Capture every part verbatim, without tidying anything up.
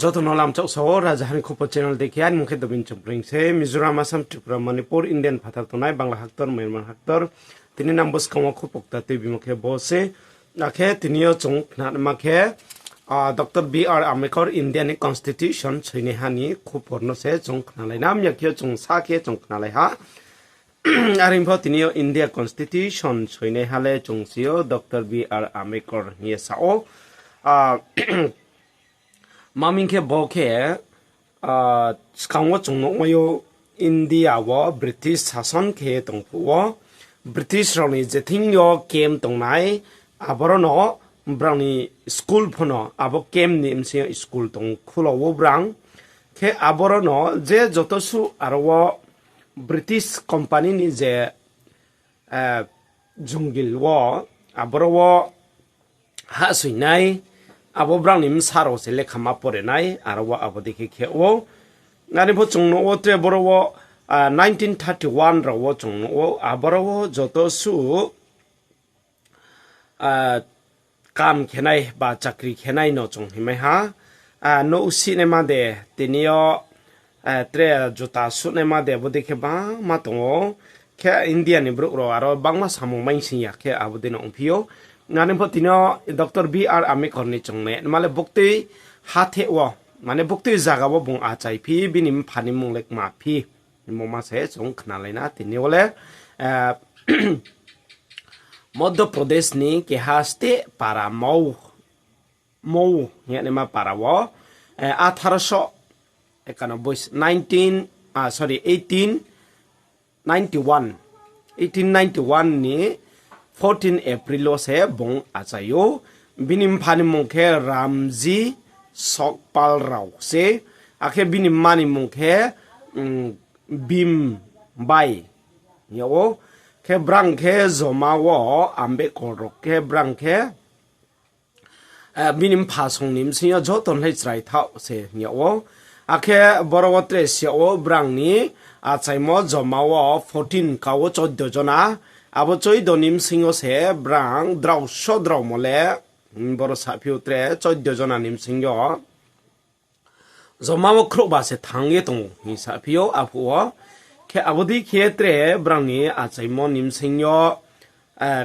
Joto no lamchak sao, Rajaha ni Khupo channel dei khe, ani mung khe Dobin Chongpreng se, Mizoram, Assam, Tripura, Manipur, Indian phathar tongnai, Bangla haktor, Myanmar haktor, tini nang buskang wo khupo kta tuibimo khe bo se, akhe tini yo chung khnanma khe, Doctor B R Ambedkar India ni constitution soinaiha ni khupor no se chung khnalai na, mya khe chung sa khe chung khnalai ha. Are pho tini yo India constitution soinaiha le chung si yo Doctor B R Ambedkar hing ye sa ou. Ma ming khe bo khe, skang wo chung nuhmai ou India wo British sason khe tong phuh wo, British rao ni je thing yo camp tongnai, aboro no brang ni school pho no abo camp ni bsing yo school tong khulo ou brang. Khe aboro no je joto suh aro wo British company ni je jungil wo, aboro wo hahsoingnai, abo brang ni bsa rao se lekhama pore nai, aro wo abo dei khe khe ou. Are pho chung nuh ou tre boro wo, nineteen thirty one rao wo chung nuh ou, aboro wo joto suh kam khenai ba chakri khenai no chung hingmai ha. Nouh sihnaima de, tini yo tre juta suhnaima de, abo dei khe bangma tong ou. Khe India ni brouh rao aro bangma samung maingsing ya khe abo dei no ongphi ou. Are pho tini yo Doctor B R Ambedkar ni chung naima le buktui hatheh wo, mane buktui zaga wo bung achaiphi, bini mpha ni mmung le kma phi. Hingmo ma se chung khnalai na tini yo le, Madhya Pradesh ni keha state para Mou, Mou hingnaima para wo, আঠারোশো একানব্বই, nineteen, sorry, eighteen ninety one, eighteen ninety one ni fourteen April wo se bung achai ou. Bini mpha ni mmung khe Ramji Sokpal Rao se, akhe bini mma ni mmung khe Bhim Bai hing yag ou. Khe brang khe joma wo Ambedkar rao khe brang khe bini mpha song ni bsing yo joto nlai chrai thaoh se hing yag ou. Akhe boro wo tre si yag ou brang ni achaimo joma wo fourteen ka wo চৌদ্দ jona. Abo চৌদ্দ ni bsing yo se brang drao so draomo le, boro saphi ou tre চৌদ্দ jona ni bsing yo joma wo khrouhba se thanng ye tong ou hing saphi ou aphuh wo. Khe abo dei khe tre brang ni achaimo ni bsing yo,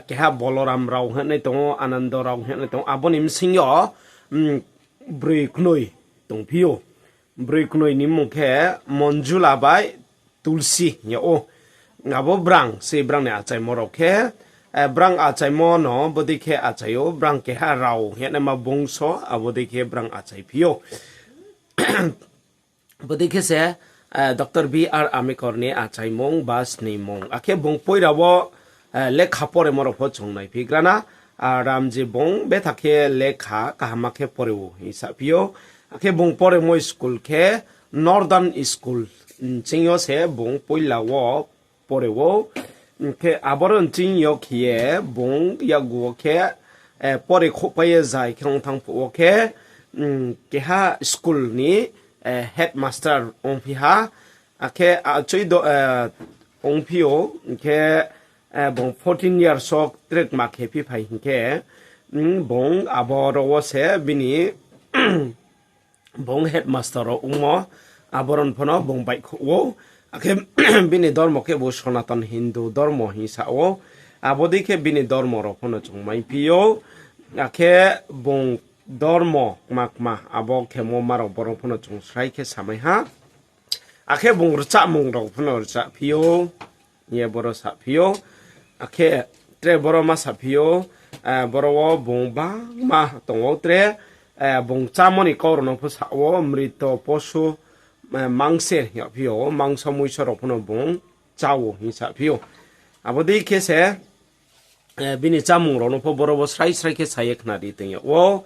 keha Boloram Rao hingnai tong ou, Anando Rao hingnai tong ou, abo ni bsing yo broi knoi tongphi ou. Broi knoi ni mmung khe Monjula bai Tulsi hing yag ou. Abo brang se brang ni achaimo rao khe, brang achaimo no bodei khe achai ou, brang keha Rao hingnaima bungso, abo dei khe brang achaiphi ou. Bodei khe se Doctor B R Ambedkar ni achaimung ba sningmung. Akhe bung poila wo lekha poremo rao pho chung naiphi gra na, Ramji bung betha khe lekha kaham khe pore ou hing saphi ou. Akhe bung poremo school khe Northern School, nching yo se bung poila wo pore ou. Khe aboro nching yo khe ye bung yakgu wo khe pore khouhpai ye zai khe ong thanng phuh wo khe, keha school ni headmaster ongphi ha. Akhe achoi do ongphi ou, hing khe bung fourteen years wo tre kma khe phi phai hing khe, bung aboro wo se bini bung headmaster rao ongmo, aboro pho no bung baihkhouh ou. Akhe bini dormo khe bo Sanatan Hindu dormo hing sa ou. Abo dei khe bini dormo rao pho no chung maiphi ou. Akhe bung dormo kma kma abo khemo ma rao boro pho no chung srai khe samai ha. Akhe bung rchamung rao pho no rchaphi ou, hing ye boro saphi ou. Akhe tre boro ma saphi ou, boro wo bung bangma tong ou tre, bung chámo ni kau rao no pho sa ou, mrito posu mangse hing yagphi ou, mangso muiso rao pho no bung chá ou hing saphi ou. Abo dei khe se bini chámung rao no pho boro wo srai srai khe sa ye khnari tong yag ou.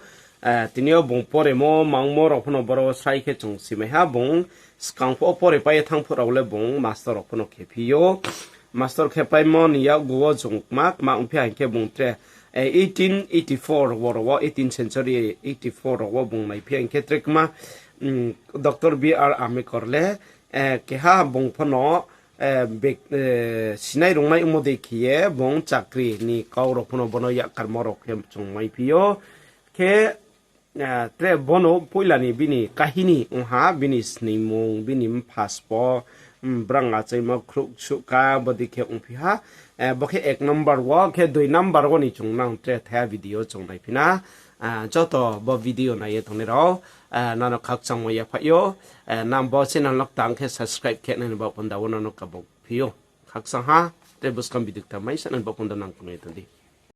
Tini yo bung poremo mangmo rao pho no boro wo srai khe chung simai ha, bung skang pho pore pai ye thanng phuh rao le bung master rao pho no khephi ou. Master khepaimo ni yakgu wo chung kma kma ongphi ha hing khe bung tre, eighteen eighty four wo rao wo, eighteen century eighty four rao wo bung naiphi ha hing khe tre kma, Doctor B R Ambedkar le keha bung pho no sinai rungnai ongmo dei khe ye bung chakri ni kau rao pho no bono yakarmo rao khe chung maiphi ou. Khe Tre bono poila ni bini kahini ong ha, bini sningmung, bini mpha spo, brang achaimo khrouh suhka, bodei khe ongphi ha. Bo khe ek number wo, khe dui number wo ni chung nang tre thaiha video chung naiphi na. Joto bo video nai ye tongnai rao, nano khakchangmo yaphaih ou. Nang bo channel no ktang khe subscribe khe nai ni baoh panda wo nano kabau phi ou. Khakchang ha, tre buskang video kta mai sa nai ni baoh panda nang khnai tong di.